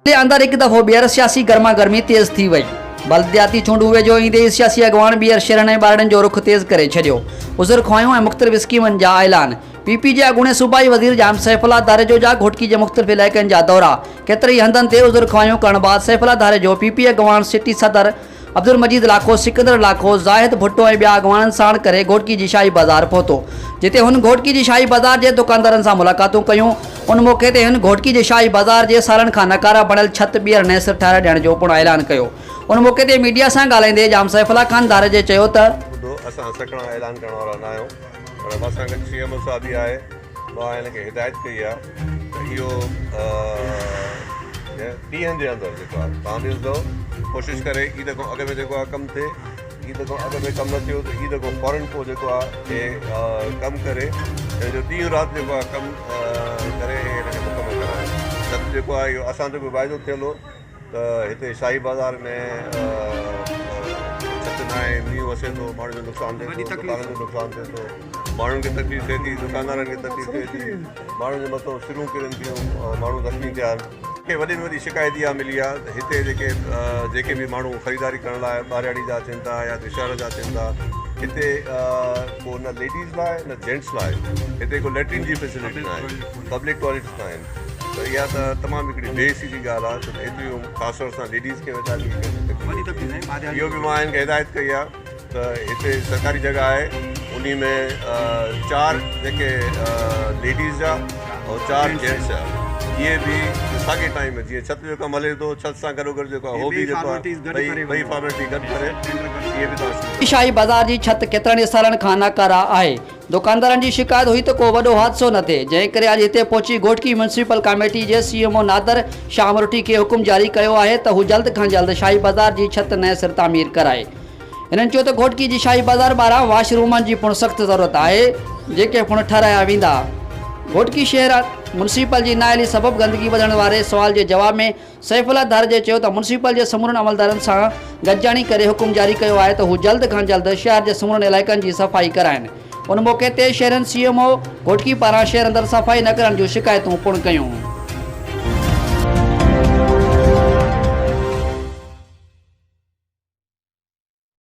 ضلعي اندر هڪ دفعو ٻيهر سياسي گرما گرمي تيز ٿي وئي. بلدياتي چونڊون ويجهو ايندي ئي سياسي اڳواڻ ٻيهر شهرن ۽ ٻارڙين جو رخ تيز ڪري ڇڏيو. عذر خواهيون ۽ مختلف اسڪيمن جا اعلان. پي پي جي اڳوڻي صوبائي وزير ڄام سيف الله ڌاريجو جا گهوٽڪي جي مختلف علائقن جا دورا. ڪيترن ئي هنڌن تي عذر خواهيون ڪرڻ بعد سيف الله ڌاريجو پي پي اڳواڻ سٽي صدر عبدالمجيد لاکو، سڪندر لاکو، زاهد ڀٽو ۽ ٻيا اڳواڻن ساڻ ڪري گهوٽڪي جي شاهي بازار پهتو، جتي هن گهوٽڪي جي شاهي بازار جي دڪاندارن سان ملاقاتون ڪيون. ان موقعي تي هن گهوٽڪي جي شاهي بازار جي سالن کان ناڪاره بڻيل ڇت ٻيهر نئين سر ٺاهرائي ڏيڻ جو پڻ اعلان ڪيو. ان موقعي تي ميڊيا سان ڳالهائيندي ڄام سيف الله خان ڌاريجي چيو ته. ٻڌو، اسان سکڻا اعلان ڪرڻ وارا نه آهيون پر مان سان گڏ سي ايم او صاحب به آهي، مان هن کي هدايت ڪئي آهي ته اهو ڏينهن جي اندر جيڪو آهي توهان به ڏسندو ڪوشش ڪري عيد کان اڳ ۾ جيڪو آهي ڪم ٿئي عيد کان اڳ ۾ ڪم نه ٿيو ته عيد کان فورن پوء جيڪو آهي ڪم ڪري هن جو ڏينهن رات جيڪو آهي ڪم ڪري ۽ هن کي مڪمل ڪرائي ڇت جيڪو آهي اهو اسان جو به واعدو ٿيل هو ته هتي شاهي بازار ۾ ڇت نه آهي مينهن وسي ٿو ماڻهن جو نقصان ٿئي ٿو دڪانن جو نقصان ٿئي ٿو ماڻهن کي تڪليف ٿئي ٿي دڪاندارن کي تڪليف ٿئي ٿي ماڻهن جي مٿو سرون ڪرن ٿيون ماڻهو زخمي ٿيا آهن کي وڏي ۾ وڏي شڪايت اها ملي آهي ته هتي جيڪي جيڪي به ماڻهو خريداري ڪرڻ لاء ٻاهرياڙي جا اچن ٿا يا شهر جا اچن ٿا هتي ڪو نه ليڊيز لاء نه جينٽس لاء هتي ڪو ليٽرين جي فيسلٽي نه آهي پبلڪ ٽوائليٽس نه آهن ته اها ته تمام هڪڙي بي حسي جي ڳالهه آهي ڇو ته ايتريون خاص طور سان ليڊيز کي ويچارين کي تڪليف اهو به مان هن کي هدايت ڪئي آهي ته هتي سرڪاري جڳهه آهي انهي ۾ چار جيڪي ليڊيز جا ۽ چار جينٽس جا اهي به ساڳي ٽائيم ۾ جيئن ڇت جو ڪم هلي ٿو ڇت سان گڏو گڏ جيڪو آهي هو به جيڪو آهي ٻئي ٻئي فارملٽي گڏ ڪري اهي به توهان شروع ڪريو. شاهي بازار جي ڇت ڪيترن ئي سالن کان ناڪاره آهي. دڪاندارن جي شڪايت هئي ته ڪو وڏو حادثو نه ٿئي، جنهن ڪري اڄ هتي پهچي گهوٽڪي ميونسپل ڪاميٽي جي C M O Nadir Shah Amroti کي حڪم جاري ڪيو آهي ته هو جلد کان جلد شاهي بازار جي ڇت نئين سر تعمير ڪرائي. هنن چيو ته گهوٽڪي جي شاهي بازار ٻاهران واش رومن جي پڻ سخت ضرورت آهي، جيڪي پڻ ٺهرايا ويندا. گهوٽڪي شهر ميونسپل جي نااهلي سبب گندگي وڌڻ واري سوال جي جواب ۾ سيف الله ڌاريجي چيو ته ميونسپل جي سمورن عملدارن سان گڏجاڻي ڪري حڪم جاري ڪيو آهي ته هو جلد کان جلد شهر جي سمورن علائقن جي صفائي ڪرائين. ان موقعي تي شهرين سي ايم او گهوٽڪي پاران شهر اندر صفائي نه ڪرڻ جون شڪايتون پڻ ڪيون.